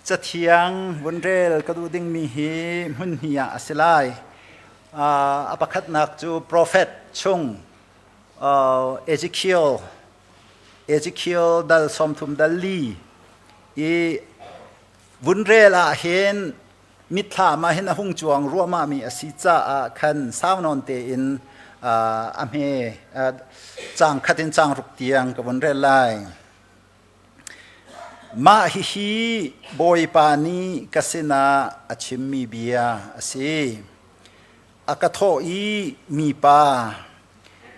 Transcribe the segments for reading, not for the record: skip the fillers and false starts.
Cathiang vun rel ka duh dingmi hi hmun hnih ah a si lai. A pakhatnak cu profet chung Ezekiel Ezekiel dal 30 dal li i vun rel ah hin mitthlam ah hin a hung cuang ruahmahmi a si caah khan sau nawn tein a hme caang khat in caang ruk tiang ka vun rel lai. Mah hihi Bawipa nih ka sinah a chimmi bia a si. A ka thawh i mipa,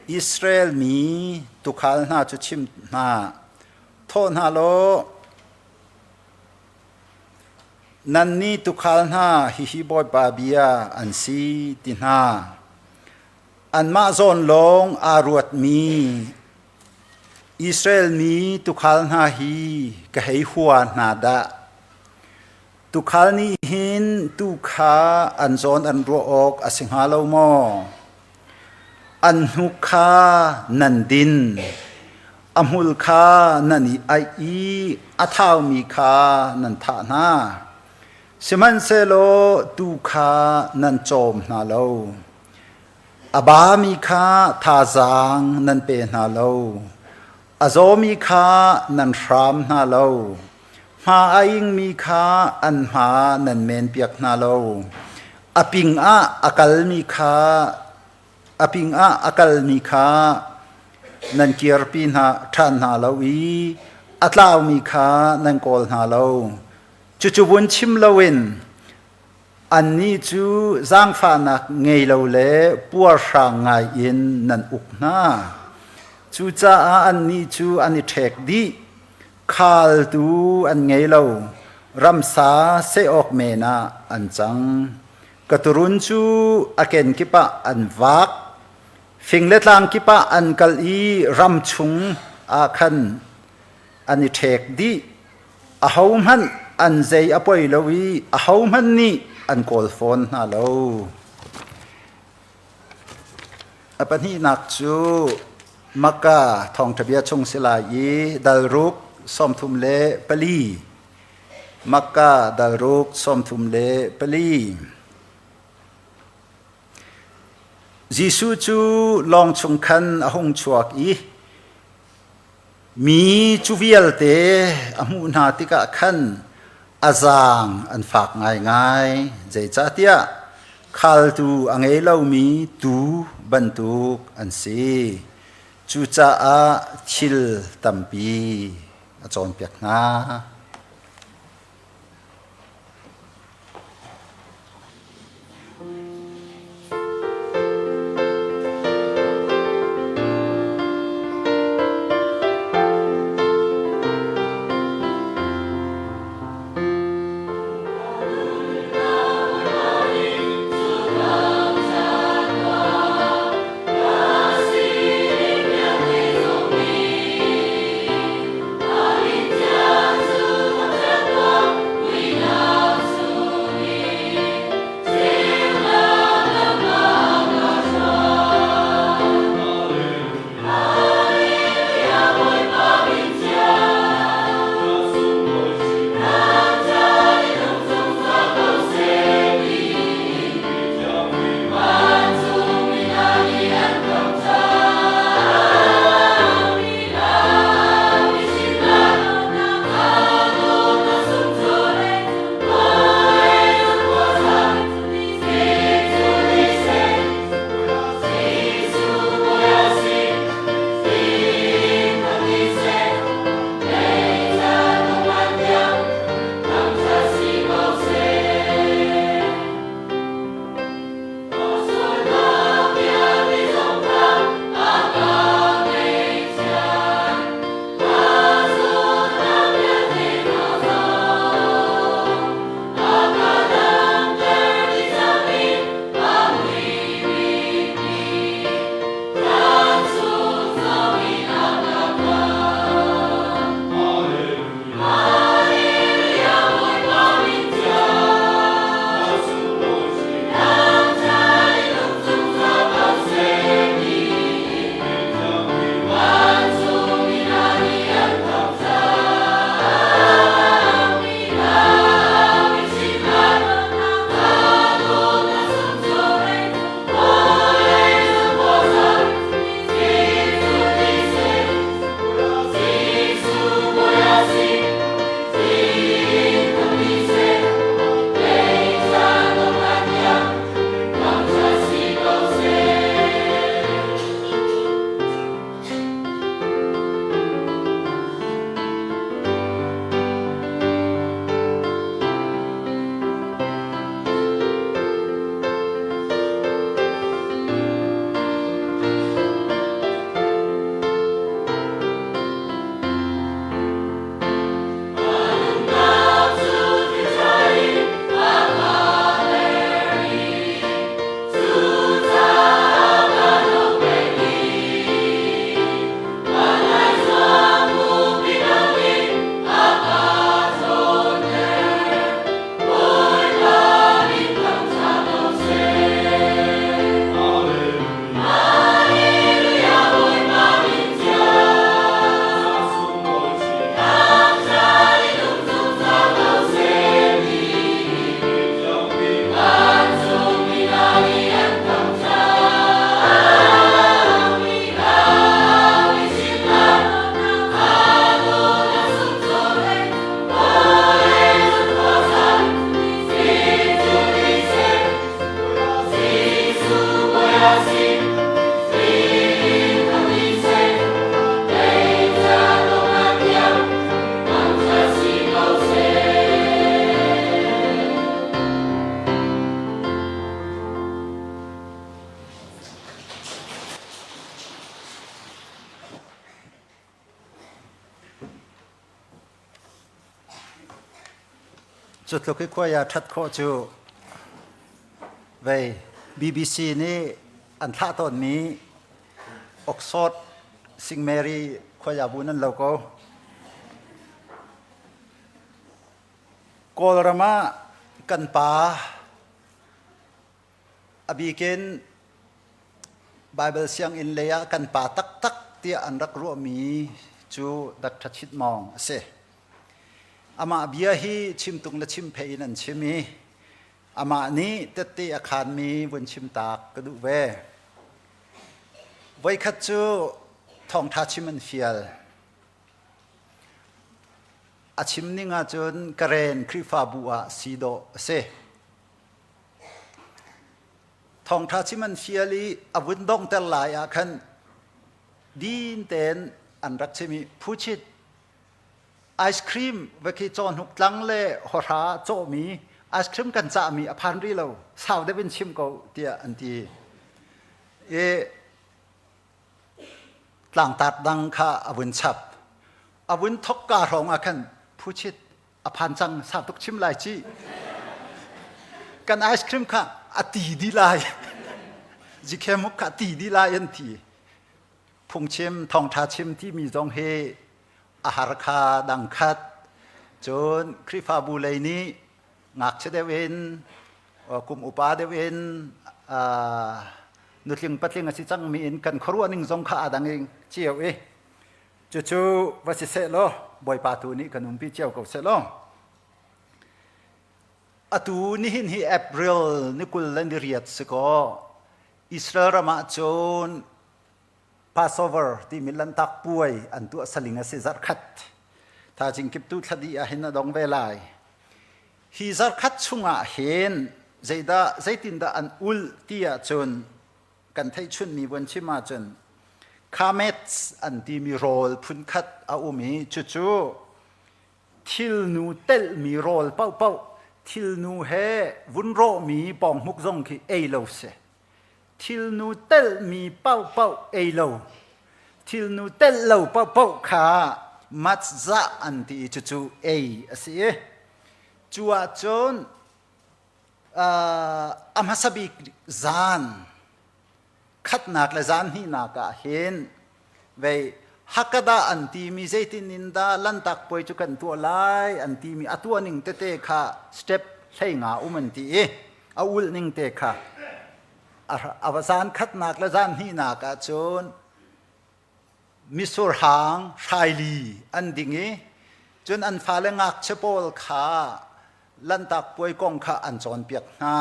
Israel mi tuukhal hna cu chim hna, thawh hna law, Nannih tuukhal hna, hihi Bawipa bia an si, ti hna. Anmah zawn lawng aa ruatmi Israel mi tuukhal hna hi ka hei hua hna dah. Tuukhal nih hin tuu kha an zawn an ruah awk a si hnga lo maw? An hnuk kha nan din, a hmul kha nan i aih i a thaumi kha nan thah hna. Sihmanhsehlaw tuu kha nan cawm hna lo. A bami kha thazaang nan pe hna lo. A zawmi kha nan hram hna lo. Hma a ingmi kha an hma nan menpiak hna lo. A ping ah a kalmi kha a ping ah a kalmi kha nan kirpi hna ṭhan hna lo i a tlaumi kha nan kawl hna lo. Cucu vun chim loin Annih cu zaangfahnak ngei lo le puarhrang ngai in nan uk hna. Cucaah annih cu an i ṭhek dih. Khaaltu an ngei lo. Ramsa seh awk men ah an cang. Ka tuurun cu a kenkip ah an vak. Fing le tlang kip ah an kal i ram chung ah khan an i ṭhek dih. Ahohmanh an zei a poi lo i ahohmanh nih an kawl fawn hna lo. A pahnihnak cu Makkah thawngṭha bia chung si lai i dal ruk 34. Makkah dal ruk 34. Jesuh cu lawng chung khan a hung chuak i Mi cu vialte a hmuh hna tikah khan a zaang an fak ngaingai, zeicahtiah khaltu a ngei lomi tuu bantuk an si. Cucaah thil tampi a cawnpiak hna. Cu tluk i khuai ah ṭhat khawh cu vei BBC nih an thlah tawnmi Oxford St. Mary khuai bu nan lo ko. Kawlram ah kan pa a bikin Baibal sianginn lei ah kan pa taktak tiah an rak ruahmi cu Dr. Chit Mawng a si. Amah bia hi chimtung le chimphei in an chim i amah nih tette a khaanmi vun chim taak ka duh ve. Voikhat cu thawngṭha chim an fial. A chim ning ahcun Karen Khrihfabu ah si dawh a si. Thawngṭha chim an fial i a vun donghter lai ah khan din tein an rak chim i phuchit ice cream va khi cawhnuk tlang le hawhra cawhmi ice cream kan cahmi a phan rih lo sau deuh in chim ko tiah an ti i tlangtar dang kha a vun chap a vun thok ka hrawng ah khan phuchit a phan cang sau tuk chim lai ci kan ice cream kha a ti di lai zikhemuk kha ti di lai an ti phungchim thawngṭha chim timi zong hi a har kha dang khat cun Khrihfabu lei nih ngakchia deuh in kum upa deuh in nutling patling a si cangmi in kan khuaruah ning zong kha aa dang in cio i cucu va si seh law Bawipa tu nih kan umpi cio ko seh law atu nihin hi April ni 28 si kaw Israel ram ah cun Passover timi Lanhtak puai an tuah saling a si zarhkhat. Thajing kiptu thladi ah hin a dong ve lai. Hi zarhkhat chungah hin zeidah zeitindah an ul ti ahcun kan theih chunmi von chim ahcun Khamets an timi rawl phunkhat a um i cucu thilnu telhmi rawl paohpaoh thilnu he vun rawhmi pawnghmuk zong khi ei lo si. Thilnu telhmi paohpaoh ei lo thilnu telh lo paohpaoh kha matzah an ti i cucu ei a si i cu ahcun a hmasa bik zan khatnak le zan hnihnak ah hin vei Hakadah an timi zeitin in dah Lanhtak puai cu kan tuah lai an timi a tuah ning tete kha step 15 um an ti i a ulh ning te kha a va zan khatnak le zan hnihnak ah cun misur hang hraili an ding i cun an fale ngakchia pawl kha Lanhtak puai kong kha an cawnpiak hna.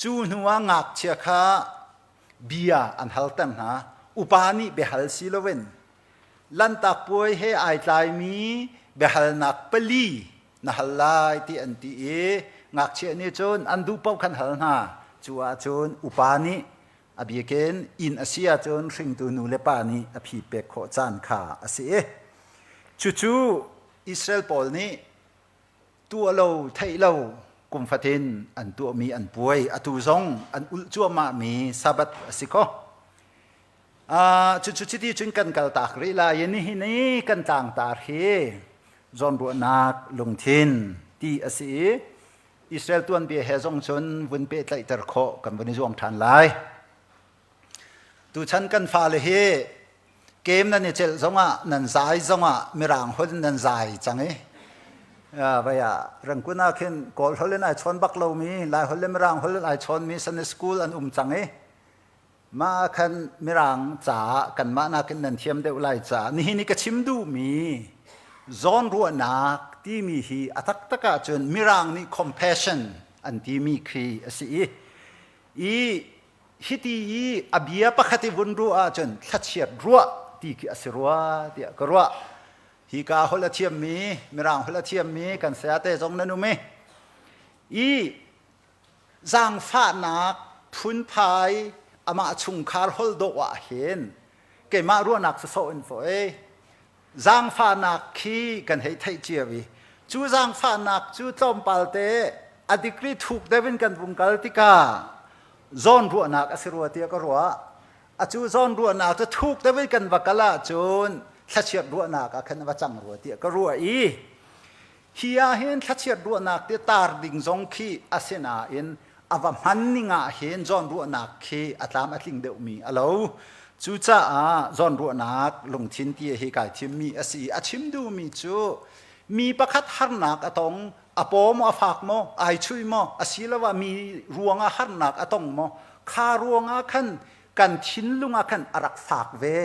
Cu hnu ah ngakchia kha bia an halter hna. Upa nih biahal si loin Lanhtak puai he ai tlaimi biahalnak pali na hal lai ti an ti i ngakchia nih cun an duh paoh khan hal hna. Cu ahcun upa nih a biakin inn a si ahcun hringtu nu le pa nih a phi pek khawh caan kha a si i cucu Israel pawl nih tuah lo theih lo kum fatin an tuahmi an puai atu zong an ulh cuahmahmi Sabbath a si ko. Cucu chiti cun kan kal tak rih lai i nihin i kan tlangtar hi zawnruahnak lungthin ti a si i Israel tuanbia he zong cun vun pehtlaihter khawh kan vun i zuam ṭhan lai. Tuchan kan fale hi kem nan i celh zongah nan zai zongah mirang holh in nan zai cang i vai ah Rangkun ah khin Kawl holh in ai chawn bak lomi Lai holh le mirang holh in ai chawnmi Sunday school an um cang i mah khan mirang caah kanmah nakin nan thiam deuh lai caah nihin i ka chim duhmi zawnruahnak timi hi a taktak ahcun mirang nih compassion an timi khi a si i i hiti i a bia pakhat i vun ruah ahcun thlachiat ruah ti khi a si rua tiah ka ruah hi ka holh a thiammi mirang holh a thiammi kan sayate zong nan um i i zaangfahnak phunphai amah chungkhar holh dawh ah hin keimah ruahnak sawsawh in fawh ei zaangfahnak khi kan hei theih cio i cu zaangfahnak cu tlawmpal te a degree thuk deuh in kan vung kal tikah zawn ruahnak a si rua tiah ka ruah a cu zawn ruahnak cu thuk deuh in kan va kal ahcun thlachiat ruahnak ah khan a va cang rua tiah ka ruah i. Hi ah hin thlachiat ruahnak te tar ding zong khi a si nain a va hman ning ah hin zawnruahnak khi a tlam a tling deuhmi a lo. Cucaah zawnruahnak lungthin ti hi kai thimmi a si i a chim duhmi cu mi pakhat harnak a tong, a paw maw a fak maw, ai chui maw, asiloah mi ruangah harnak a tong maw, kha ruangah khan kan thinlung ah khan a rak fak ve.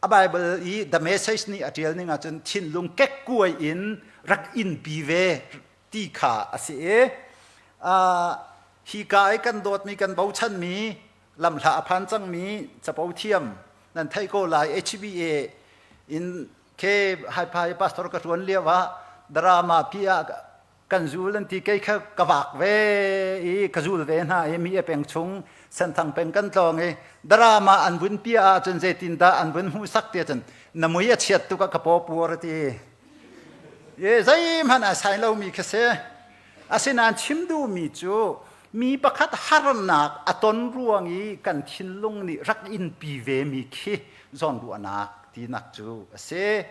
A Bible i the message nih a ṭial ning ahcun thinlung kekkuai in rak inpi ve ti kha a si i hi ka i kan dawtmi kan bochanmi lamhla a phan cangmi capo thiam nan theih ko lai. HBA in ke haiphai pastor ka ṭuan lio ah drama pi ah kan zul an ti. Kei kha ka vak ve i ka zul ve hna i mi peng chung Senthang peng kan tlawng i drama an vun pia ahcun zeitindah an vun hmuhsak ti ahcun, na mui a chiat tuk ah ka paw puar a ti. E zeihmanh a sai lomi khi si. Asinain chim duhmi cu mi pakhat harnak a ton ruang i kan thinlung nih rak inpi vemi khi zawnruahnak tinak cu a si.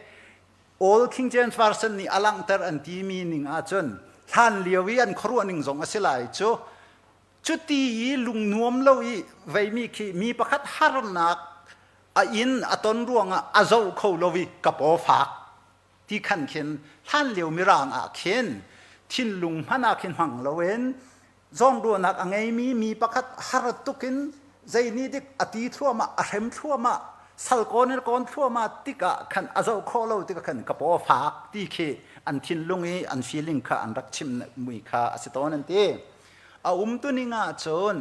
Old King James Version nih a langhter an timi ning ahcun hlan lio i an khuaruah ning zong a si lai cu. Cuti i lungnuam lo i veimi khi mi pakhat harnak a in a ton ruangah a zoh kho lo i ka paw fak ti khan khin hlan lio mirang ah khin thinlung hmanh ah khin hmang loin zawnruahnak a ngeimi mi pakhat har tuk in zei nih dik a ti thluahmah, a hrem thluahmah, sal kawn in kawn thluahmah tikah khan a zoh khawh lo tikah khan ka paw fak ti khi an thinlung i an feeling kha an rak chim mui kha a si tawn an ti. A umtuning ah cun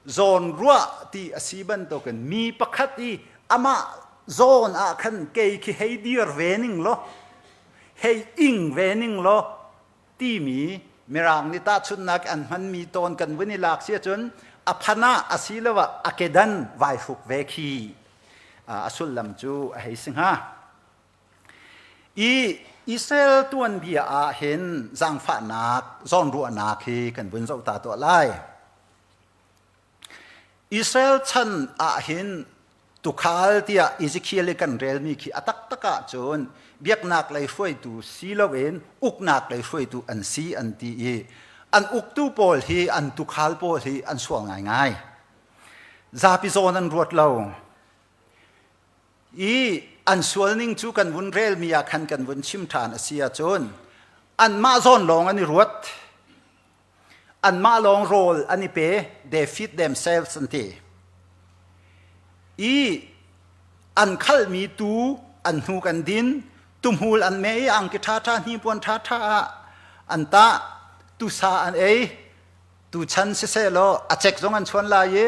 zawnruah ti a si bantukin mi pakhat i amah zawn ah khan kei khi hei dir ve ning law, hei ing ve ning law timi Mirang nih tahchunhnak an hmanmi tawn kan vun i lak si ahcun a phan ah asiloah a kedan vai hruk ve khi a sullam cu a hei si hnga. I Israel tuanbia ah hin zaangfahnak, zawnruahnak hi kan vun zoh ta tuah lai. Israel chan ah hin tukhal tiah Ezekiel i kan relmi khi a taktak ahcun biaknak lei hruaitu si loin uknak lei hruaitu an si an ti i an uktu pawl hi, an tukhal pawl hi an sual ngaingai. Zapi zawn an ruat lo. I an sual ning cu kan vun relmi ah khan kan vun chim ṭhan a si ahcun anmah zawn lawng an i ruat. Anmah lawng rawl an i pe, they feed themselves an ti. I an khalhmi tuu an hnuk an din, tuhmul an meh i angki ṭhaṭha hnipuan ṭhaṭha ah an tah, tusa an ei, tuchan siseh law a cek zong an chuan lai i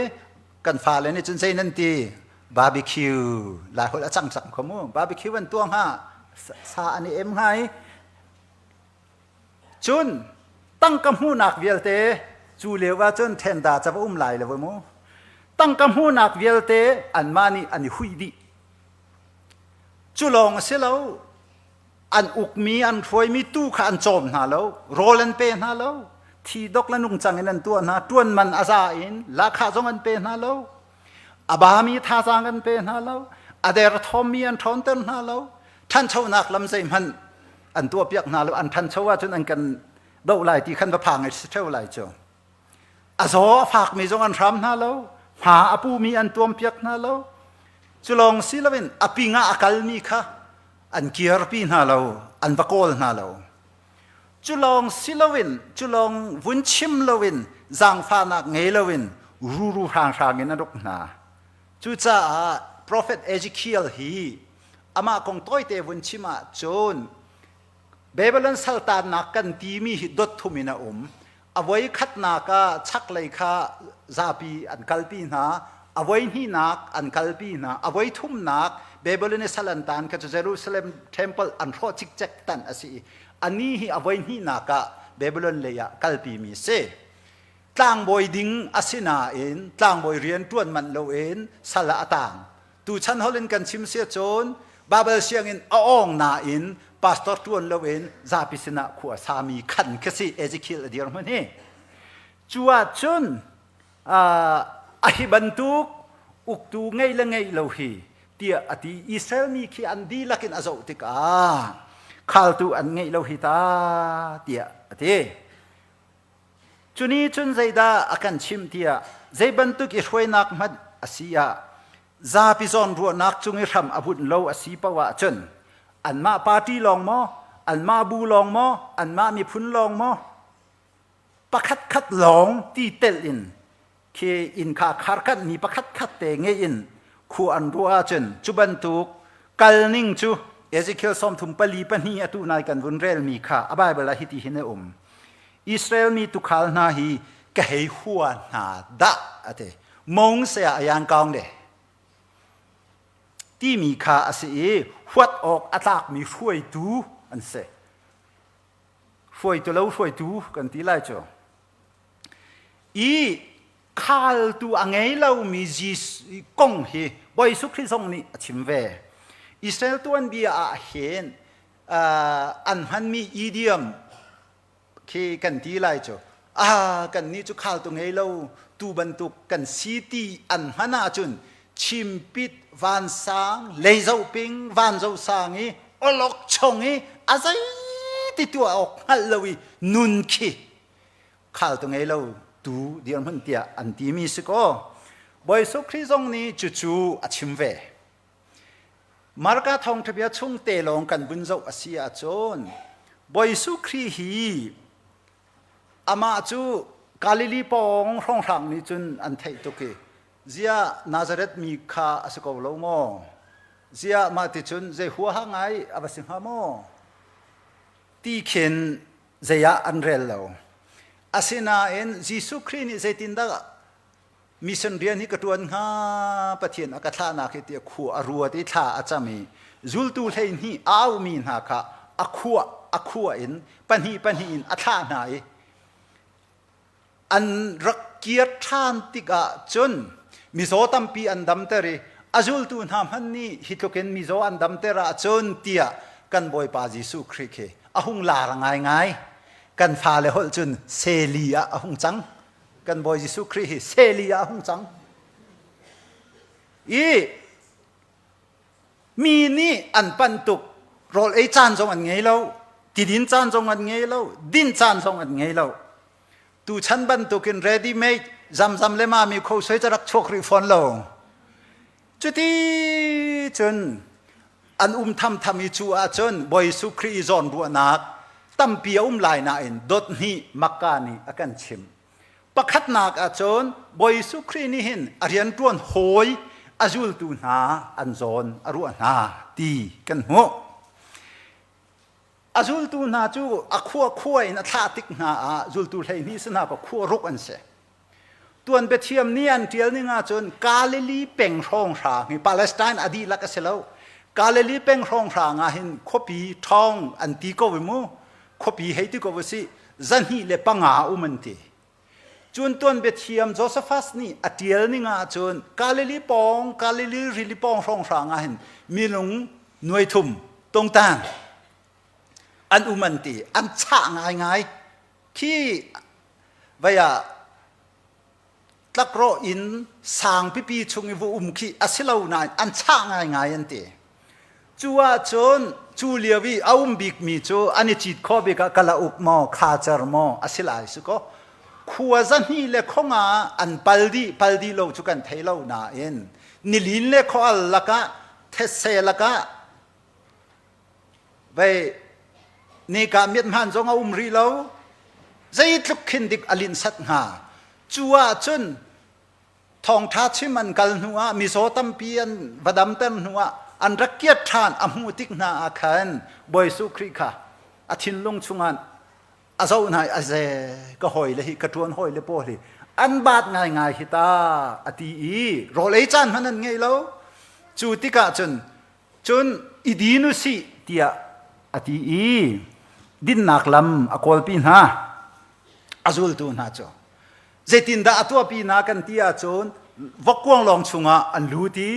kan fale nih cun zei nan ti, barbecue lai holh a cang cang kho mu, barbecue an tuah hnga, sa an i em hnga i. Cun tangka hmuhnak vialte cu lio ah cun ṭhenda ca va um lai lo mu. Tangka hmuhnak vialte anmah nih an i huih dih. Cu lawng a si lo. An ukmi, an hruaimi tu kha an cawm hna lo, rawl an pe hna lo, thi dok le nungcang in an tuah hna, ṭuan man a za in lahkhah zong an pe hna lo, a bami thazaang an pe hna lo, a derthawmmi an ṭhawnter hna lo, ṭhanchonak lam zeihmanh an tuahpiak hna lo. An ṭhancho ahcun an kan doh lai ti khan va phang i si ṭheo lai cu. A zaw a fakmi zong an hram hna lo, hma a pumi an tuampiak hna lo. Cu lawng si loin a ping ah a kalmi kha an kirpi hna lo, an va kawl hna lo. Cu lawng si loin, cu lawng vun chim loin, zaangfahnak ngei loin ruru hranghrang in an uk hna. Cucaah profet Ezekiel hi amah kong tawite vun chim ahcun Babylon saltannak kan timi hi dot thum in a um. A voi khatnak ah chaklei kha zapi an kalpi hna, a voi hnihnak an kalpi hna, a voi thumnak Babylon i sal an tan kha cu Jerusalem temple an hrawh cikcek tan a si i ani hi a voi hnihnak ah Babylon lei ah kalpimi si. Tlangbawi ding a si nain tlangbawi rian ṭuan manh loin sal ah a tang. Tuchan holh in kan chim si ahcun Babel sianginn a awng nain pastor ṭuan loin zapi sinah khua a sami khan khi si Ezekiel a dirhmun hi. Cu ahcun a hi bantuk uktu ngei le ngei lo hi tiah a ti. Israel mi khi an dihlak in a zoh tikah. Khaltu an ngeih lo hi ta tiah a ti. Cuni cun zeidah a kan chimh tiah zei bantuk i hruainak hmanh a si ah zapi zawn ruahnak cung i hram a bunh lo a si paoh ahcun anmah party lawng maw, anmah bu lawng maw, anmah miphun lawng maw, pakhat khat lawng ti telh in khi inn kha kharkanhmi pakhat khat te ngeih in khua an ruah ahcun cu bantuk kal ning cu Ezekiel 34 pahnih atu nai kan vun relmi kha a Bible ah hiti hin a um. Israel mi tukhal hna hi ka hei hua hna dah ate mong se ah ayan kaung de timi kha a si i huat awk a tlakmi hruaitu an si. Hruaitu lo hruaitu kan ti lai cu. I khaltu a ngei lomi Jesuh kong hi Bawi Jesuh Khrih zong nih a chim ve. Israel tuanbia ah hin an hmanmi idiom khi kan ti lai cu ah kan nih cu khaltu ngei lo tu bantuk kan si ti an hman ahcun chimpit vansang leizoping vanzosang i olok chong i a zei ti tuah awk hngalh lo i nun khi khaltu ngei lo tu dirhmun tiah an timi si kaw Bawi Jesuh Khrih zong nih cucu a chim ve. Marka thawngṭhabia chung te lawng kan vun zoh a si ahcun Bawi Jesuh Khrih hi amah cu Galilee pawng hrawnghrang nih cun an theih tuk i ziah Nazareth mi kha a si ko lo maw? Ziah mah ti cun zei huaha ngai a va si hnga maw? Ti khin zei ah an rel lo. Asinain Jesuh Khrih nih zeitindah mission rian hi ka ṭuan hnga Pathian a ka thlahnak hi tiah khua a ruat i thla a cam i zultu 12 a aumi hna kha a khua a khua in pahnih pahnih in a thlah hna i An rak kir ṭhan tikah cun mizaw tampi an damter i a zultu hna hmanh nih hi tlukin mizaw an damter ahcun tiah kan Bawipa Jesuh Khrih khi a hung lar ngaingai. Kan fale holh cun seli ah a hung cang. Kan Bawi Jesuh Khrih hi seli ah a hung cang. I mi nih an panh tuk rawl ei caan zong an ngei lo tidin caan zong an ngei lo din caan zong an ngei lo tuchan bantukin ready made zamzam le mami kho soi ca rak chuak rih fawn lo cuti cun an um thamtham i cu ahcun Bawi Jesuh Khrih i zawn ruahnak tampi a um lai nain dot hnih Makka nih a kan chim Pakhatnak ahcun Bawi Jesuh Khrih nih hin a rianṭuan hawi a zultu hna an zawn a ruah hna ti kan hmuh. A zultu hna cu a khua khua in a thlah tik hna ah zultu 12 si hna kaw khua ruk an si. Tuan biathiam nih an ṭial ning ahcun Galilee peng hrawnghrang hi Palestine a dihlak a si lo. Galilee peng hrawnghrang ah hin khuapi ṭhawng an ti ko i mu. Khuapi hei ti ko u sih 205 um an ti. Cun tuan biathiam Josephus nih a ṭial ning ahcun Galilee pawng Galilee rili pawng hrawnghrang ah hin minung 3,000 tungtang an um an ti. An chah ngaingai. Khi vei ah tlakrawh inn sang pipi chung i va um khi a si lo nain an chah ngaingai an ti. Cu ahcun cu lio i a um bikmi cu an i cit khawh bik ah kalauk maw khacer maw a si lai si kaw khua 200 le khonga an pal dih pal dih lo cu kan thei lo nain nilin le khual lakah thetse lakah vei nika miat hman zong a um rih lo zeitluk khin dik a linhsat hnga cu ahcun thawngṭha chim an kal hnu ah mizaw tampi an va damter hnu ah an rak kiat ṭhan a hmuh tik hna ah khan Bawi Jesuh Khrih kha a thinlung chungah a zoh hna i a ze ka hawi le hi ka ṭuan hawi le pawl hi an baat ngaingai hi ta a ti i rawl ei caan hmanh an ngei lo cu tikah cun Cun i din u sih tiah a ti i dinnak lam a kawlpi hna. A zultu hna cu zeitindah a tuahpi hna kan ti ahcun vokkuanglawng chungah an lut i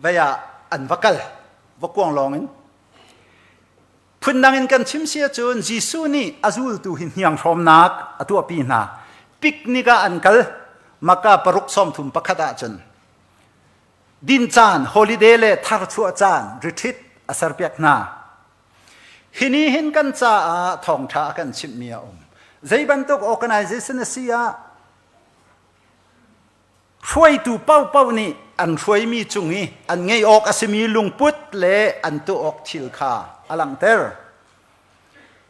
vei ah an va kal vokkuanglawng in. Phundang in kan chim si ahcun Jesuh nih a zultu hi hnianghrawmnak a tuahpi hna. Picnic ah an kal. Maka paruk 31 ahcun Din caan, holiday le tharchuah caan retreat a serpiak hna. Hi ni hin kan caah thawngṭha a kan chimhmi a um. Zei bantuk organization a si ah hruaitu paohpaoh nih an hruaimi cung i an ngeih awk a simi lungput le an tuah awk thil kha a langhter.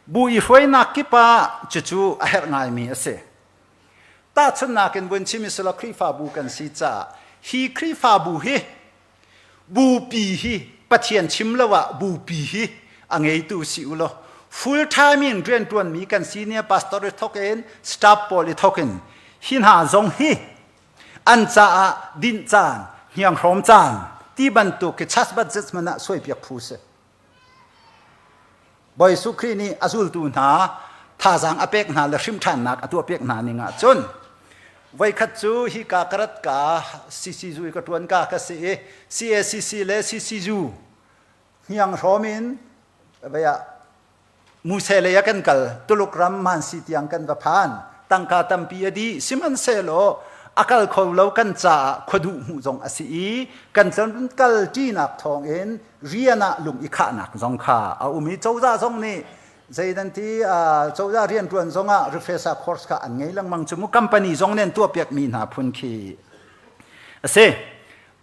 Bu i hruainak kip ah cucu a herh ngaimi a si. Tahchunhnak in vun chim i Khrihfabu kan si caah hi Khrihfabu hi bupi hi Pathian chim lo ah bupi hi a ngeitu si u law full time in rianṭuanmi kan senior pastor i thok in staff pawl i thok in hi hna zong hi an caah dinh caan hnianghrawm caan ti bantuk khi church budget hmanh ah suaipiak phu si. Bawi Jesuh Khrih nih a zultu hna thazaang a pek hna le hrimhṭhannak a tuah piak hna ning ah cun voikhat cu hika ka rat ka CCU i ka ṭuan ka ka si i CACC le CCU hniang hrawm in vei ah Muse lei ah kan kal Tuluk ram Mansi tiang kan va phan tangka tampi a dih sihmanhsehlaw a kal kho lo kan caah khuaduh hmuh zong a si i kan kal ṭinak thawngin rian ah lung i khahnak zong kha a um i cozah zong nih zei nan ti cozah rianṭuan zong ah refresher course kha an ngei lengmang cu mu company zong nih an tuahpiakmi hna phun khi a si.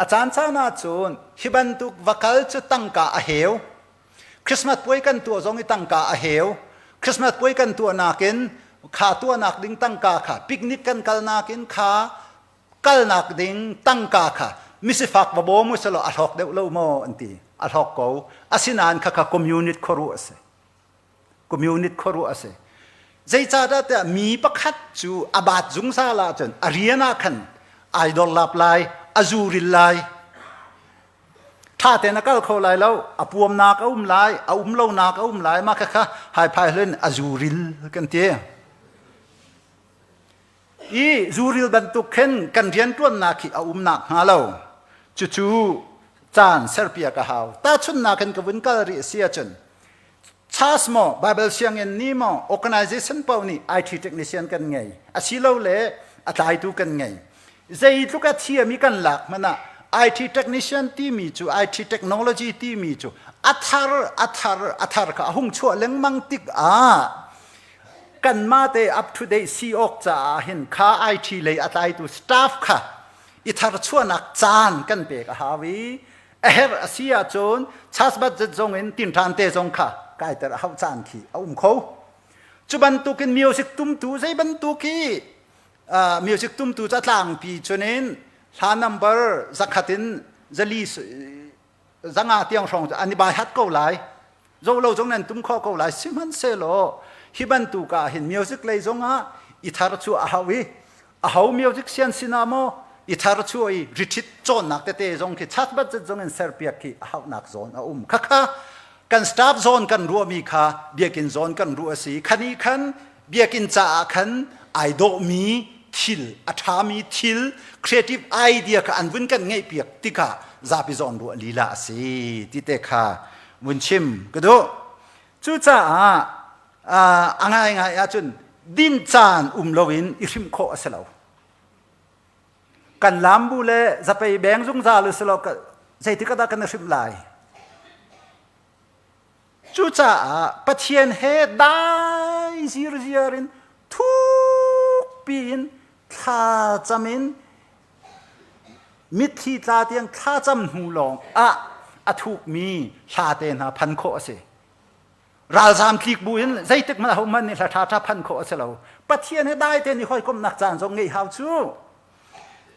A caan caan ah cun hi bantuk va kal cu tangka a heu. Christmas puai kan tuah zong i tangka a heu. Christmas puai kan tuah nakin kha tuahnak ding tangka kha picnic kan kal nakin kha kalnak ding tangka kha misifak va bawm u selaw a hlawk deuh lo maw an ti. A hlawk ko. Asinain khakha communist khuaruah a si. Communist khuaruah a si. Zeicahdah tiah mi pakhat cu a baat zungzal ahcun a rian ah khan ai dor lap lai, a zuril lai, ṭha tein a kal kho lai lo, a puamnak a um lai, a um lonak a um lai, mah khakha haiphai hlun a zuril kan ti. I zuril bantuk khin kan rianṭuannak hi a umnak hnga lo. Cucu caan serpiak a hau. Tahchunhnak in ka vun kal rih a si ahcun Church maw, Bible sianginn nih maw, organization paoh nih IT technician kan ngei. Asilole a tlaitu kan ngei. Zeitluk a thiam i kan lak hmanh ah IT technician timi cu IT technology timi cu a thar a thar a thar kha a hung chuah lengmang tik ah kanmah te up to date si awk caah hin kha IT lei a tlaitu staff kha i tharchuahnak caan kan pek a hau i a herh a si ahcun church budget zong in tinṭan te zong kha kaiter a hauh caan khi a um kho. Cu bantukin music tumtu zei bantuk hi music tumtu cu a tlangpi cunin hla number zakhat in zali zanga tiang hrawng cu an i bai hat ko lai. Zo lo zong nan tum kho ko lai. Sihmanhsehlaw hi bantuk ah hin music lei zong ah i thar chu a hau i a ho music sian sinah maw i thar chu i rithit cawnnak tete zong khi chat budget zong in serpiak khi a hauhnak zawn a um. Khakha kan staff zawn kan ruahmi kha biakinn zawn kan ruah a si. Khani khan biakinn caah khan ai dawhmi thil a ṭhami thil creative idea kha an vun kan ngeihpiak tikah zapi zawn ruah lila a si ti te kha vun chim ka duh. Cucaah a ngaingai ahcun din caan um loin i hrimh khawh a si lo. Kan lambu le zapei beng zungzal u silo zeitik ah dah kan i hrimh lai? Cucaah Pathian he dai zirziar in thukpi in thlacam in mitthli tla tiang thlacam hnu lawng ah a thukmi hla te hna phan khawh a si. Ralzam tlik bu in zeitik hmanh ahohmanh nih hla ṭha ṭha phan khawh a si lo. Pathian he dai tein i hawikomhnak caan zong ngeih hau cu.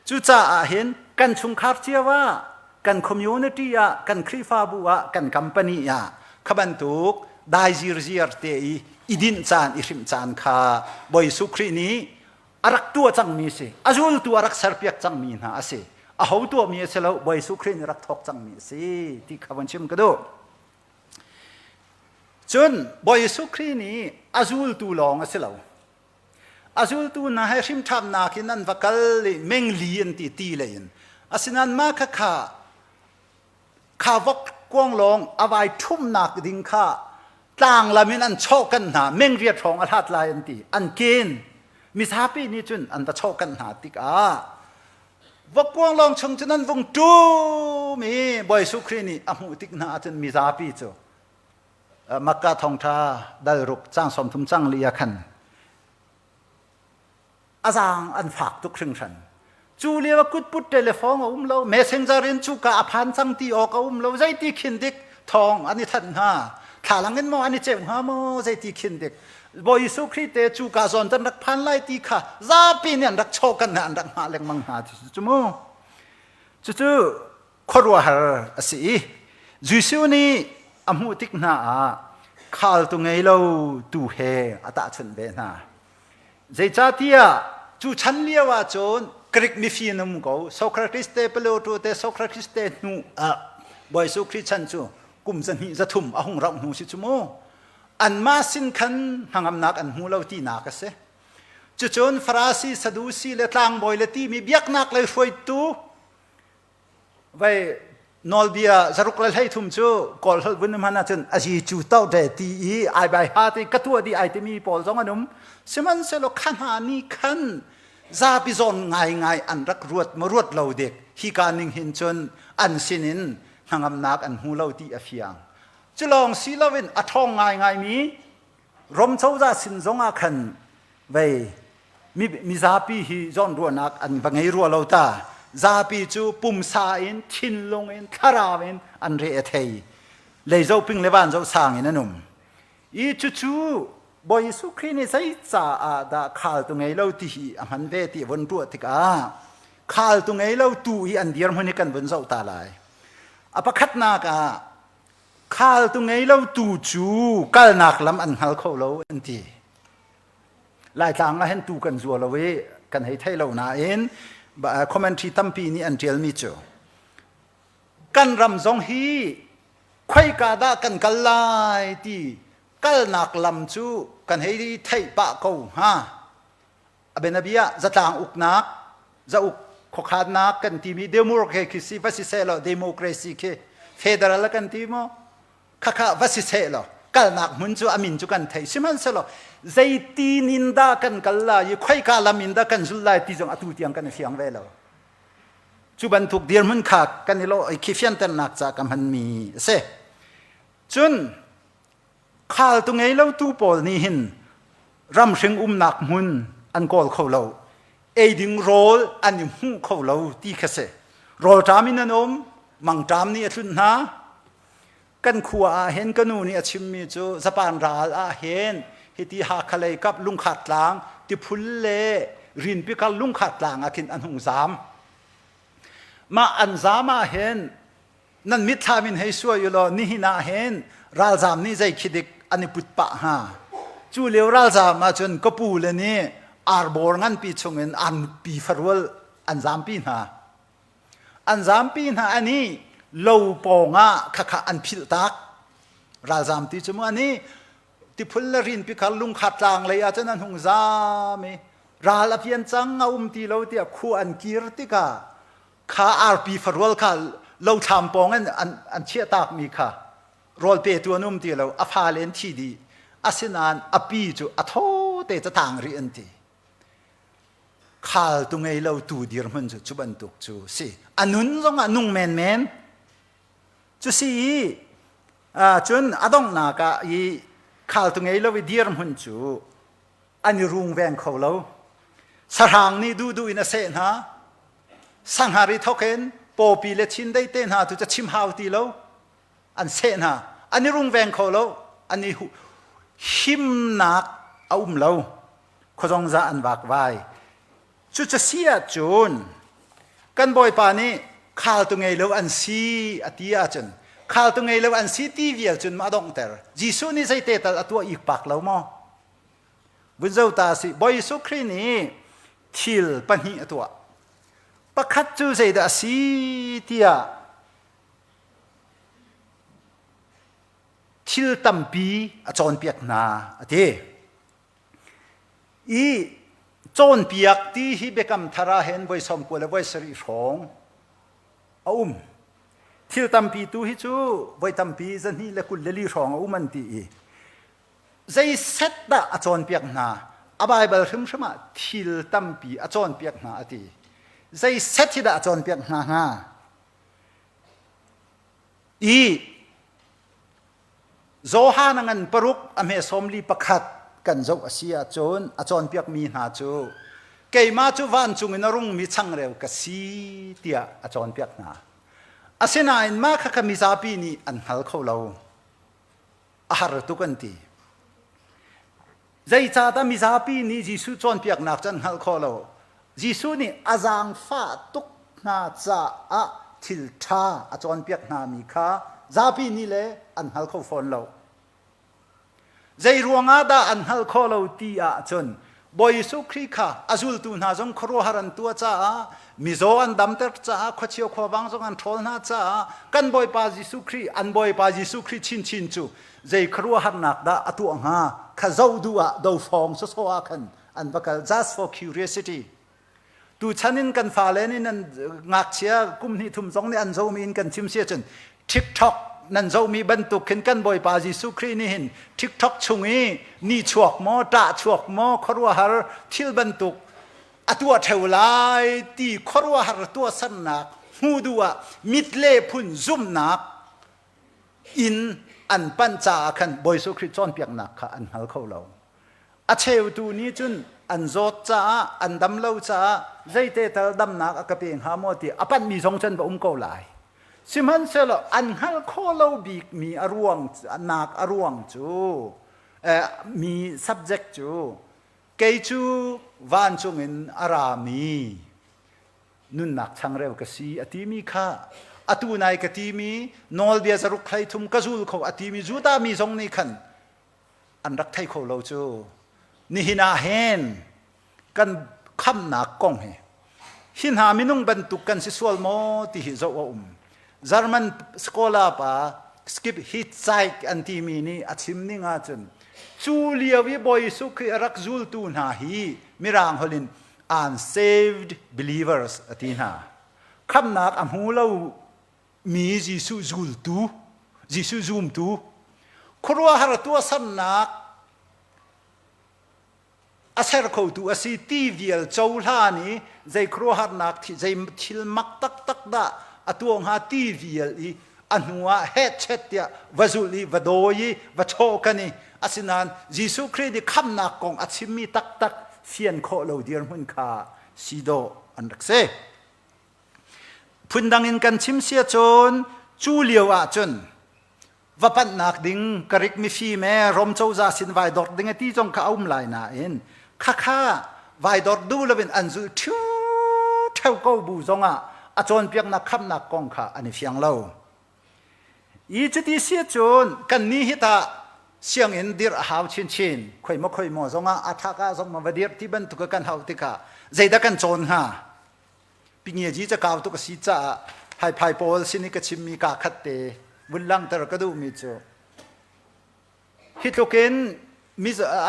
Cucaah hin kan chungkhar cio ah, kan community ah, kan Khrihfabu ah, kan company ah kha bantuk dai zirziar te i i dinh caan, i hrimh caan kha Bawi Jesuh Khrih nih a rak tuah cangmi si. A zultu a rak serpiak cangmi hna a si. A ho tuahmi a si lo, Bawi Jesuh Khrih nih a rak thawk cangmi a si ti kha von chim ka duh. Cun Bawi Jesuh Khrih nih a zultu lawng a si lo. A zultu hna he hrimṭhannak in an va kal i mengli an ti ti lei in. Asinain mah kha kha kha vok kuanglawng a vai ṭhumnak ding kha tlang lam in an chawhkanh hna mengriat hrawng a hlat lai an ti an ken mizapi nih cun an va chawhkanh hna tikah vokkuanglawng chung cun an vung ṭum i Bawi Jesuh Khrih nih a hmuh tik hna ahcun mizapi cu. Makka thawngṭha dal ruk cang 30 cang li ah khan a zaang an fak tuk hringhran. Cu lio ah kutput telephone a um lo, messenger in cuka a phan cang ti awk a um lo, zeiti khin dik thawng an i thanh hnga. Thlalang in maw an i ceuh hnga maw, zeiti khin dik. Bawi Jesuh Khrih te cuka zawn kan rak phan lai ti kha zapi nih an rak chawh kan an rak hngah lengmang hna ti cu mu. Cucu khuaruahhar a si i Jesuh nih a hmuh tik hna ah khaltu ngei lo tu he a tahchunh ve hna. Zeicahtiah cu chan lio ah cun Greek mifim um ko Socrates te Plato te Socrates te hnu ah Bawi Jesuh Khrih chan cu kum zahnih zathum a hung rauh hnu si cu mu. Anmah sin khan hnangamnak an hmu lo tinak a si. Cucun Farasi, Sadusi le tlangbawi le timi biaknak lei hruaitu Vai nawlbia zaruk le 13 cu kawl holh vun hman ahcun azi cu to te ti i ai bai ha ti ka tuah di ai timi pawl zong an um. Sihmanhsehlaw kha hna nih khan zapi zawn ngaingai an rak ruat ma ruat lo dik hi ka ning hin cun an sinin hnangamnak an hmu lo ti a fiang. Cu lawng si loin a ṭhawng ngaingaimi Rom cozah sin zong ah khan vei mizapi hi zawnruahnak an va ngei rua lo ta. Zapi cu pumsa in, thinlung in, thlarau in an re a thei. Lei zoping le van zo sang in an um. I cucu Bawi Jesuh Khrih nih zei caah dah khaltu ngei lo ti hi a hman ve ti von ruah tikah khaltu ngei lo tu i an dirhmun hi kan vun zoh ta lai. A pakhatnak ah khaltu ngei lo tu cu kalnak lam an hngal kho lo an ti. Laitlang ah hin tu kan zua lo i kan hei thei lo nain commentary tampi nih an ṭialmi cu kan ram zong hi khoika dah kan kal lai ti kalnak lam cu kan hei theih pah ko hnga. A bianabia zatlang uknak, zauk khuakhannak kan timi democracy va si seh law democracy khi federal kan ti maw? Khakha va si seh law kalnak hmun cu a min cu kan thei sihmanhsehlaw zeitin in dah kan kal lai i khoika lam in dah kan zul lai ti zong atu tiang kan i fiang ve lo. Cu bantuk dirhmun kha kan i lawh i khi fianternak ca ka hmanmi a si. Cun khaltu ngei lo tu pawl nih hin ramhring umnak hmun an kawl kho lo eiding rawl an i hmuh kho lo ti kha si. Rawlṭam in an um mangṭam nih a tlunh hna. Kan khua ah hin ka nu nih a chimmi cu Japan ral ah hin hiti Hakha lei kap Lungkhat tlang tiphul le rinpi kar Lungkhat tlang ah khin an hung zaam. Mah an zaam ah hin nan mitthlam in hei suai u law nihin ah hin ralzaam nih zei khi dik an i put pah hnga. Cu lio ralzaam ah cun ka pu le nih arbor nganpi chungin an pi farual an zaampi hna. An zampi hna an i lo pawng ah khakha an philh tak. Ralzam ti cu mu an i tiphul le rinpi khar lungkhat tlang lei ah cun an hung zam i ral a pian cang a um ti lo tiah khua an kir tikah kha arpi farual kha lo thlam pawng in an, an chiah takmi kha rawl petu an um ti lo a fale an thi dih asinain a pi cu a thaw te catang rih an ti Khaltu ngei lo tu dirhmun cu cu bantuk cu si. A nun zongah nung menmen. Cu si i cun a donghnak ah i khaltu ngei lo i dirhmun cu an i rungveng kho lo. Sahrang nih duhduh in a seh hna. Sanghar i thok in pawpi le chindei te hna tu cu chim hau ti lo. An seh hna. An i rungveng kho lo. An i himnak a um lo. Khuazong za an vakvai. Cucu si ahcun kan Bawipa nih khaltu ngei lo an si a ti ahcun khaltu ngei lo an si ti vial cun ma a donghter. Jesuh nih zeite tal a tuah ikpak lo maw? Vun zo ta si Bawi Jesuh Khrih nih thil pahnih a tuah. Pakhat cu zeidah a si tiah thil tampi a cawnpiak hna a ti. I cawnpiak ti hi biakam thar ah hin voi 90 le voi 70 hrawng a um. Thil tampi tu hi cu voi tampi 224 hrawng a um an ti i zei set dah a cawnpiak hna? A Baibal hrimhrim ah thil tampi a cawnpiak hna a ti. Zei set hi dah a cawnpiak hna hnga? I Johan a ngan paruk a hme 41 kan zoh a si ahcun a cawnpiakmi hna cu keimah cu vancung in a rungmi changreu ka si tiah a cawnpiak hna. Asinain mah kha kha mizapi nih an hngal kho lo. A har tuk an ti. Zeicahdah mizapi nih Jesuh cawnpiaknak cu an hngalh khawh lo? Jesuh nih a zaangfah tuk hna caah thil ṭha a cawnpiak hnami kha zapi nih le an hngal kho fawn lo. Zei ruangah dah an hngalh khawh lo ti ahcun Bawi Jesuh Khrih kha a zultu hna zong khuaruahhar an tuah caah mizaw an damter caah khuachia khuavang zong an ṭhawl hna caah kan Bawipa Jesuh Khrih an Bawipa Jesuh Khrih chinchin cu zei khuaruahharnak dah a tuah hnga kha zoh duh ah dofawng sawsawh ah khan an va kal just for curiosity tuchan in kan fale nih nan ngakchia kum hnih thum zong nih an zomi in kan chim si ahcun TikTok nan zomi bantuk khin kan Bawipa Jesuh Khrih nih hin TikTok chung i ni chuak maw ṭah chuak maw khuaruahhar thil bantuk a tuah ṭheo lai ti khuaruahhar tuahsernak hmu duh ah mit le phun zumhnak inn an panh caah khan Bawi Jesuh Khrih cawnpiaknak kha an hngal kho lo. A cheutu nih cun an zawt caah an dam lo caah zeite tal damnak a ka pe hnga maw ti a panhmi zong cun va um ko lai. Sihmanhsehlaw an hngalh khawh lo bikmi a ruang nak a ruang cu mi subject cu kei cu vancung in a rami nunnak changreu ka si a timi kha atu nai ka timi nawlbia zaruk hlei thum ka zul kho a timi Judah mi zong nih khan an rak thei kho lo cu nihin ah hin kan khamnak kong hi hi hna minung bantuk kan si sual maw ti hi zoh a um German scholar pa Skip Hitchhike an timi nih a chim ning ahcun cu lio i Bawi Jesuh Khrih a rak zultu hna hi mirang holh in unsaved believers a ti hna. Khamnak a hmu lo mi Jesuh zultu, Jesuh zumtu, khuaruahhar tuahsernak a ser khotu a si ti vial cohlan i zei khuaruahharnak zei thil mak taktak dah a tuah hnga ti vial i a hnu ah hehchet tiah va zulh i va dawi i va chawh kan i asinain Jesuh Khrih nih khamnak kong a chimmi taktak fian khawh lo dirhmun kha si dawh an rak si. Phundang in kan chim sia cun cu lio ah cun va panhnak ding Greek mifim e Rom cozah sin vai dor ding a ti zong kha a um lai nain khakha vai dor duh loin an zulh ṭhiuṭheu ko bu zongah a cawnpiaknak khamnak kong kha an i fiang lo. I cuti si cun kannih hi tah sianginn dirh a hau chinchin khoi maw khoi maw zongah a thak ah zong ma va dirh ti bantuk kan hauh tikah zeidah kan cawn hnga? Pingiaji cakau tuk a si caah haiphai pawl sin i ka chimmi kaa khat te vun langhter ka duhmi cu Hi tluk in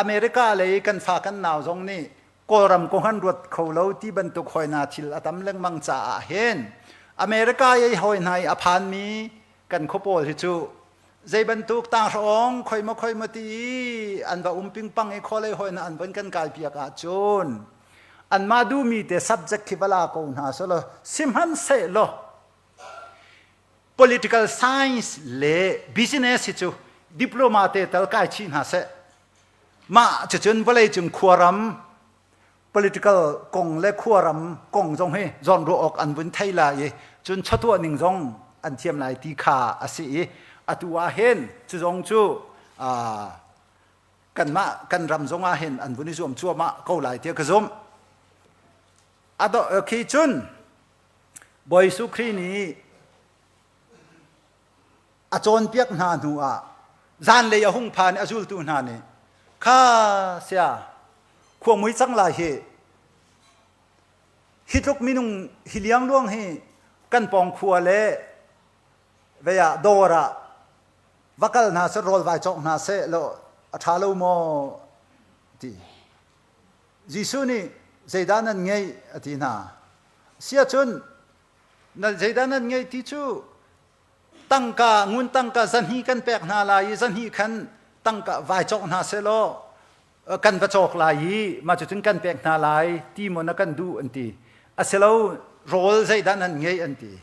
America lei kan fa kan nau zong nih Kawlram kong an ruat kho lo ti bantuk hawina thil a tam lengmang caah hin America i hawi hna i a phanmi kan khua pawl hi cu zei bantuk tanghrawng khoi maw khoi maw ti i an va um pingpang i khualei hawina an von kan kai piak ahcun anmah duhmi te subject khi va la ko hna selaw sihmanhsehlaw Political science le business hi cu diploma te tal kai chih hna seh. Mah cucun vawleicung khuaram political kong le khuaram kong zong hi zawnruah awk an vun thei lai i cun chawtuah ning zong an thiam lai ti kha a si i atu ah hin cu zong cu kanmah kan ram zong ah hin an vun i zuam cuahmah ko lai tiah ka zumh. Khi cun Bawi Jesuh Khrih nih a cawnpiak hna hnu ah zanlei a hung phan i a zultu hna nih kha sia khua mui cang lai hi hi tluk minung hi liangluang hi kan pawng khua le vei ah dawr ah va kal hna seh rawl vai cawk hna seh law a ṭha lo maw ti Jesuh nih zeidah nan ngeih a ti hna. Siahcun zeidah nan ngeih ti cu tangka ngun tangka zahnih kan pek hna lai i zahnih khan tangka vai cawk hna selaw kan va cawk lai i mah cucun kan pek hna lai ti maw na kan duh an ti. Asilo rawl zeidah nan ngeih an ti.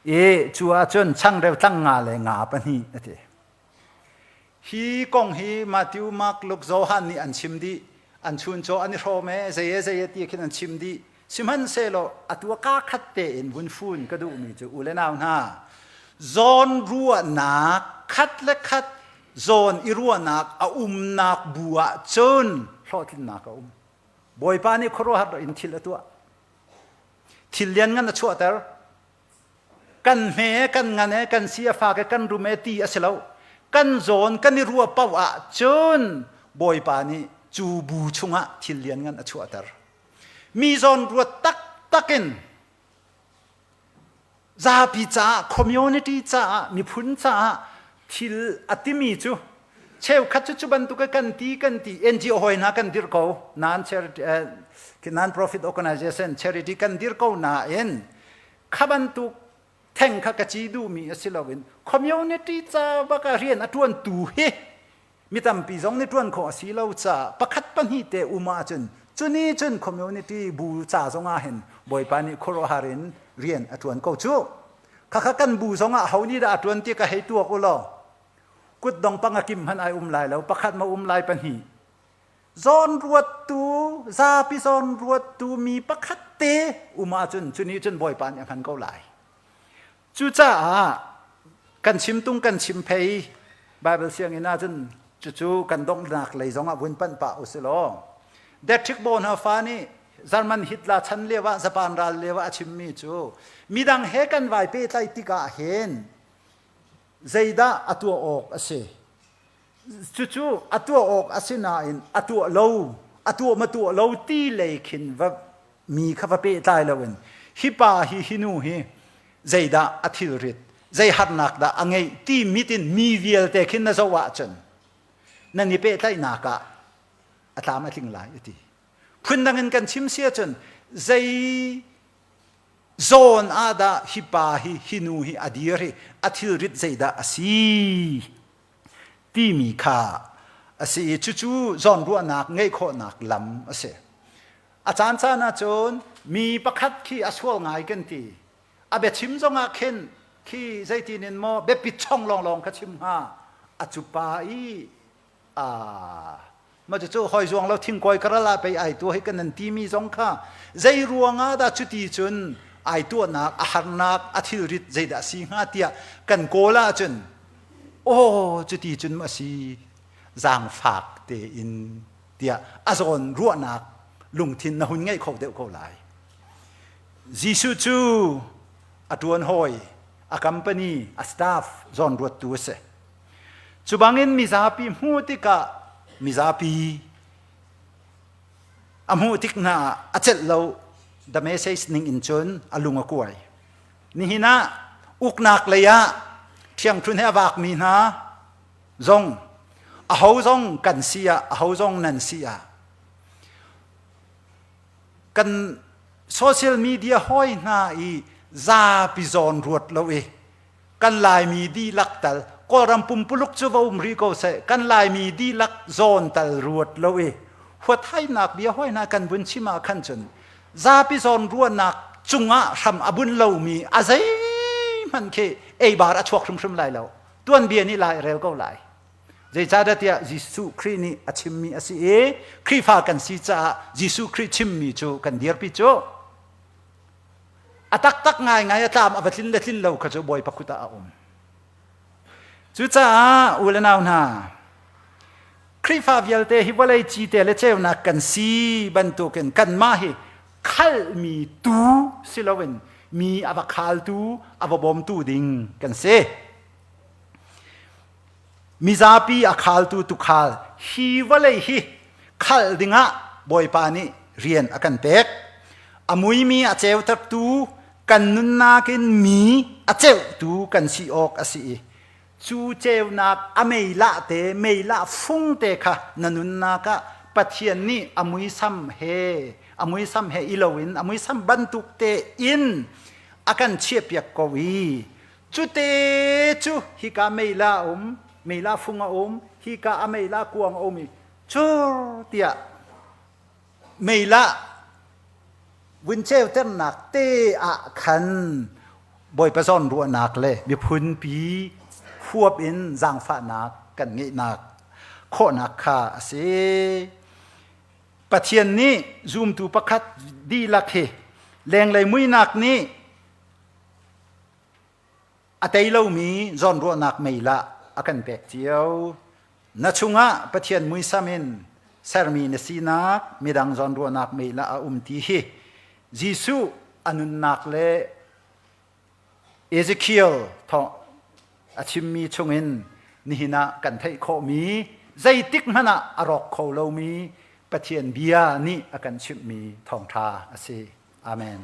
I cu ahcun changreu tlang nga le nga pahnih a ti. Hi kong hi Matthew, Mark, Luke, Johan nih an chim dih. An chuncaw an i hrawm e, zei e zei e ti khin an chim dih. Sihmanhsehlaw atu kaa khat tein vun fun ka duhmi cu u le nau hna, zawn ruahnak khat le khat zawn i ruahnak a umnak bu ah cun hlawhtlinnak a um. Bawipa nih khuaruahhar in thil a tuah. Thil lianngan a chuahter. Kan hme kan ngan e kan si a fak e kan rum e ti a si lo. Kan zawn kan i ruah paoh ah cun Bawipa nih cu bu chungah thil lianngan a chuahter. Mi zawn ruat taktak in zapi caah community caah miphun caah thil a timi cu cheukhat cu cu bantuk kan ti kan ti NGO hoi hna kan dirh ko non charity non profit organization charity kan dir ko nain kha bantuk theng kha ka ci duhmi a si loin community ca bak ah rian a tuan tu hi mi tampi zong nih ṭuan khawh a si lo caah pakhat pahnih te um ahcun cuni cun community bu ca zong ah hin Bawipa nih khuaruahhar in rian a ṭuan ko cu. Khakha kan bu zong ah ho nih dah a ṭuan ti ka hei tuak u law kutdong panga kim hmanh ai um lai lo pakhat ma um lai pahnih zawn ruattu zapi zawn ruattu mi pakhat te um ahcun cuni cun Bawipa nih a hman ko lai. Cucaah kan chim tung kan chim phei Bible sianginn ahcun cucu kan donghnak lei zongah vun panh pah usih law Dietrich Bonhoeffer nih German Hitler chan lio ah Japan ral lio ah a chimmi cu midang he kan vai pehtlaih tikah hin zeidah a tuah awk a si cucu a tuah awk a si nain a tuah lo a tuah ma tuah lo ti lei khin va mi kha va pehtlai loin hi pa hi hi nu hi zeidah a thilrit zei harnak dah a ngeih ti mit in mi vialte khin na zoh ahcun nan i pehtlaihnak ah a tlam a tling lai a ti phundang in kan chim si ahcun zei zawn ah dah hi pa hi hi nu hi a dir hi a thilrit zeidah a si timi kha a si i cucu zawnruahnak ngeih khawhnak lam a si. A caancaan ahcun mi pakhat khi a sual ngai kan ti. A biachim zongah khin khi zeitin in maw biapit chong lawnglawng kha chim hnga. A cu pa i a ma cucu hoi zuang lo thingkawi karal ah pei ai tuah hi kan nan timi zong kha zei ruangah dah cuti cun ai tuahnak a harnak a thilrit zeidah a si hnga tiah kan kawl ahcun aw cuti cun ma si zaangfak tein tiah a zawn ruahnak lungthin na hun ngeih kho deuh ko lai Jesuh cu a ṭuan hawi a company a staff zawn ruattu a si Cu bangin mizapi hmuh tikah mizapi a hmuh tik hna ah a celh lo the message ning in cun a lung a kuai. Nihin ah uknak lei ah ṭhiangṭhun he a vakmi hna zong aho zong kan si ah aho zong nan si ah kan social media hawi hna i zapi zawn ruat lo i kan Laimi dihlak tal Kawlram pumpuluk cu va um rih ko seh kan Laimi dihlak zawn tal ruat lo i huathainak bia hoi hna kan vun chim ah khan cun zapi zawn ruahnak cungah hram a bun lomi a zeihmanh khi eibar a chuak hrimhrim lai lo tuanbia nih lai rel ko lai zeicahdah tiah Jesuh Khrih nih a chimmi a si i Khrihfa kan si caah Jesuh Khrih chimmi cu kan dirpi cu A taktak ngaingai a tlam a va tlin le tlin lo kha cu Bawipa kut ah a um. Cucaah u le nau hna, Khrihfa vialte hi vawlei cite le ceunak kan si bantukin kanmah hi khalmi tu si loin mi a va khaltu, a va bawmtu ding kan si. Mizapi a khaltu tukhal hi vawlei hi khal dingah Bawipa nih rian a kan pek. A muimi a ceutertu kan nunnak in mi a ceuhtu kan si awk a si i cu ceunak a meilah te meilah fung te kha na nunnak ah Pathian nih a muisam he a muisam he i loin a muisam bantuk te in a kan chiahpiak ko i Cute cu hika meila a um, meila fung a um, hika a meila kuang a um i cur tiah meila vun ceuternak te ah khan Bawipa zawn ruahnak le miphunpi huap in zaangfahnak kan ngeihnak khawhnak kha a si. Pathian nih zumtu pakhat dihlak hi lenglei muinak nih a tei lomi zawnruahnak meilah a kan pek cio. Na chungah Pathian muisam in sermi na sinak midang zawnruahnak meilah a um ti hi Jesuh a nunnak le Ezekiel thawng a chimmi chungin nihin ah kan theih khawhmi zeitik hmanh ah a rawk kho lomi Pathian bia nih a kan chimhmi thawngṭha a si. Amen.